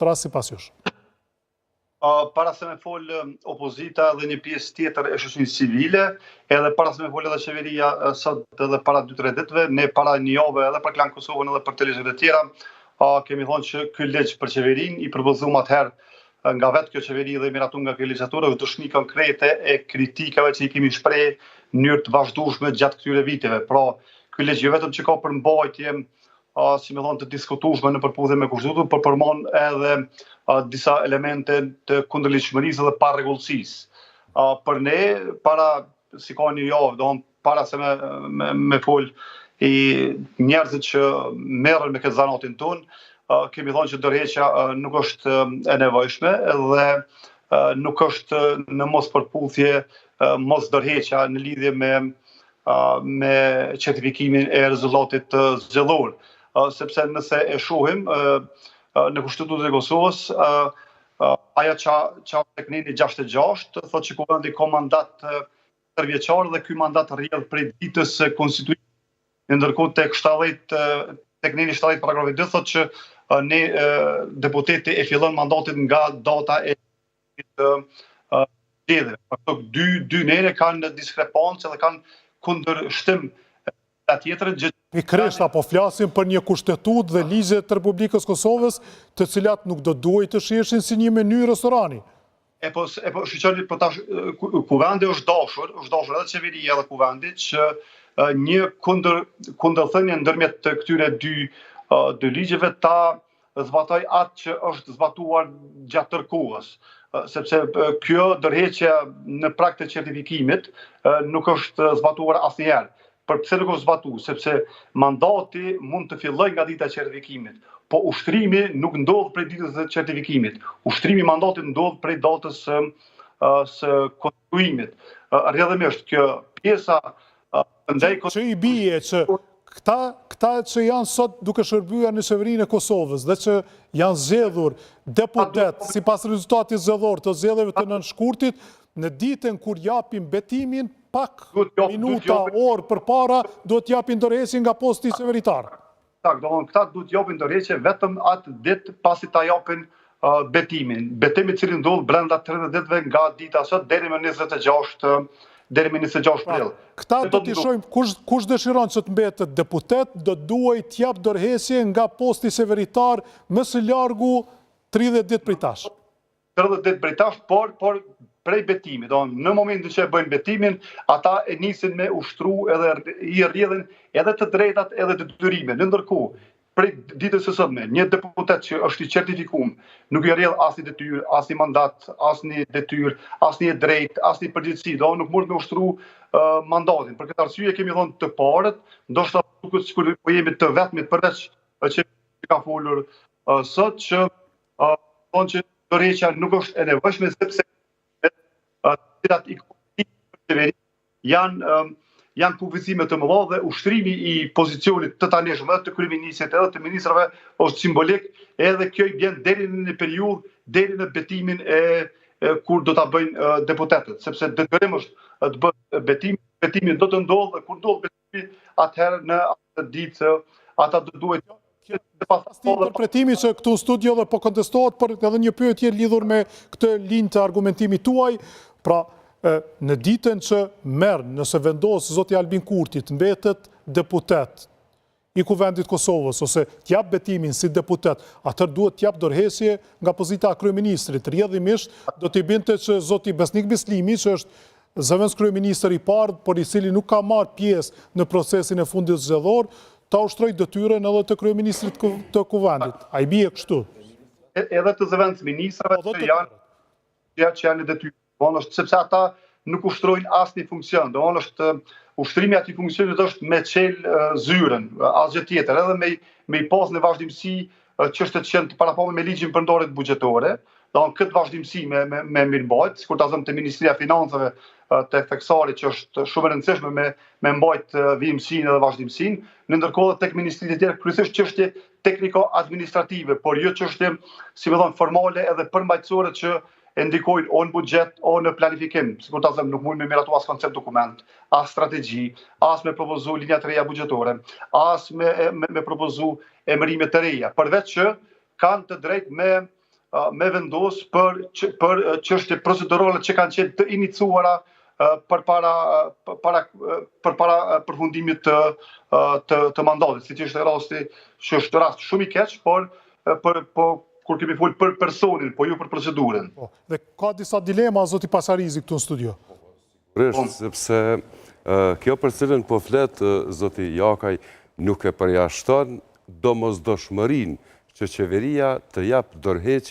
Rast sipas jush? Para se me fol opozita dhe një pjesë tjetër e shoqërisë civile, edhe para se me fol edhe qeveria sot edhe para 2-3 ditëve, ne para një jave edhe për Klan Kosovën edhe për televizionet e tjera, kemi thonë që ky ligj për qeverinë i propozum atëherë nga vetë kjo qeveri dhe i miratu nga kjo legjislaturë është dëshmi konkrete e kritikave që i kemi shpreh në mënyrë të vazhdueshme gjatë këtyre viteve. Pra, ky ligj jo vetëm që ka përmbajtje si me thonë, të diskutueshme në përputhje me kushtetutën, por përmban edhe disa elemente të kundërligjshmërisë dhe parregullsisë. Për ne, para, si ka një javë, do para se me, me, me fol i njerëzit që merren me këtë zanatin tonë, kemi thonë që dorëheqja nuk është e nevojshme dhe nuk është në mospërputhje mos dorëheqja në lidhje me me certifikimin e rezultatit zgjedhor. Sepse nëse e shohim në Kushtetutën e Kosovës, ajo që që tek neni 66 thotë që Kuvendi ka mandat trevjeçar dhe ky mandat rrjedh prej ditës së konstituimit. Në ndërkohë tek 70 tek neni 70 paragrafi 2 thotë që ne deputeti e fillon mandatin nga data e të zgjedhjeve. Pra këto dy dy nene kanë diskrepancë dhe kanë kundërshtim nga tjetrën gjë. Pikërisht, apo flasim për një kushtetutë dhe ligje të Republikës Kosovës, të cilat nuk do duhej të shiheshin si një meny restorani. E po, e po shiqoni, po tash kuvendi është dashur, është dashur edhe qeveria edhe kuvendi që një kundër kundërthënie ndërmjet të këtyre dy dy ligjeve ta zbatojë atë që është zbatuar gjatë tërë kohës, sepse kjo dorëheqje në prag të certifikimit nuk është zbatuar asnjëherë. Për pse nuk është zbatu? Sepse mandati mund të fillojë nga dita e certifikimit, po ushtrimi nuk ndodh prej ditës së certifikimit. Ushtrimi i mandatit ndodh prej datës së së konstituimit. Rrjedhimisht kjo pjesa Ndaj që i bie që këta, këta që janë sot duke shërbyer në qeverinë e Kosovës dhe që janë zgjedhur deputet sipas rezultatit zgjedhor të zgjedhjeve të 9 shkurtit, në ditën kur japin betimin pak minuta, orë përpara, duhet të japin dorëheqje nga posti qeveritar. Tak, do këta duhet të japin dorëheqje vetëm atë ditë pasi ta japin uh, betimin. Betimi i cili ndodh brenda 30 ditëve nga dita sot deri më 26 deri më 26 pra, prill. Këta do t'i shohim kush kush dëshiron që të mbetet deputet, do të duhej të jap dorëheqje nga posti qeveritar më së largu 30 ditë prej tash. 30 ditë prej tash, por por prej betimit, do në momentin që e bëjnë betimin, ata e nisin me ushtru edhe i rrjedhin edhe të drejtat edhe detyrimet. Në ndërkohë, prej ditës së sotme, një deputet që është i certifikum, nuk i rrjedh asnjë detyrë, asnjë mandat, asnjë detyrë, asnjë e drejtë, asnjë përgjegjësi, do nuk mund të ushtru uh, mandatin. Për këtë arsye kemi thënë të parët, ndoshta duket sikur po jemi të vetmit përveç që ka folur uh, sot që uh, thonë që dorëheqja nuk është e nevojshme sepse të cilat i qeveri janë janë kufizime të mëdha dhe ushtrimi i pozicionit të tanishëm edhe të kryeministrit edhe të ministrave është simbolik edhe kjo i bjen deri në një periudhë deri në betimin e, e kur do ta bëjnë deputetët sepse detyrim është të bëhet betimi betimi do të ndodhë dhe kur ndodh betimi atëherë në atë ditë ata do duhet Pas interpretimi që këtu në studio dhe po kontestohet për edhe një pyetje lidhur me këtë linjë të argumentimit tuaj, pra në ditën që merr, nëse vendos zoti Albin Kurti të mbetet deputet i Kuvendit Kosovës ose të jap betimin si deputet, atëherë duhet të jap dorëheqje nga pozita e kryeministrit. Rrjedhimisht do t'i binte që zoti Besnik Bislimi, që është zëvendëskryeministër i parë, por i cili nuk ka marrë pjesë në procesin e fundit zgjedhor, ta ushtrojë detyrën edhe të kryeministrit të Kuvendit. A i bie kështu? Edhe të zëvendësministrave po, që janë që janë në detyrë. Do është sepse ata nuk ushtrojnë asnjë funksion. Do është ushtrimi i atij funksionit është me çel zyrën, asgjë tjetër, edhe me me i pas në vazhdimësi çështjet që janë të parapame me ligjin për ndarjet buxhetore, do në këtë vazhdimësi me me me mirëmbajt, sikur ta zëmë te Ministria e Financave te Thesari që është shumë e rëndësishme me me mbajt vijimësinë edhe vazhdimësinë, në ndërkohë tek ministritë e tjera kryesisht çështje tekniko-administrative, por jo çështje, si me thonë, formale edhe përmbajtësore që e ndikojnë o në buxhet o në planifikim. Sikur ta zëmë, nuk mund me miratu as koncept dokument, as strategji, as me propozu linja të reja buxhetore, as me, me, me propozu emërime të reja, përveç që kanë të drejtë me. me vendos për për çështje procedurale që kanë qenë të inicuara përpara para përpara përfundimit të të të mandatit, siç ishte rasti, që është rast shumë i keq, por për po kur kemi fol për personin, po jo për procedurën. Po, dhe ka disa dilema zoti Pasarizi këtu në studio. Sigurisht, po. sepse kjo për cilën po flet zoti Jakaj nuk e përjashton domosdoshmërinë që qeveria të japë dorëheqje.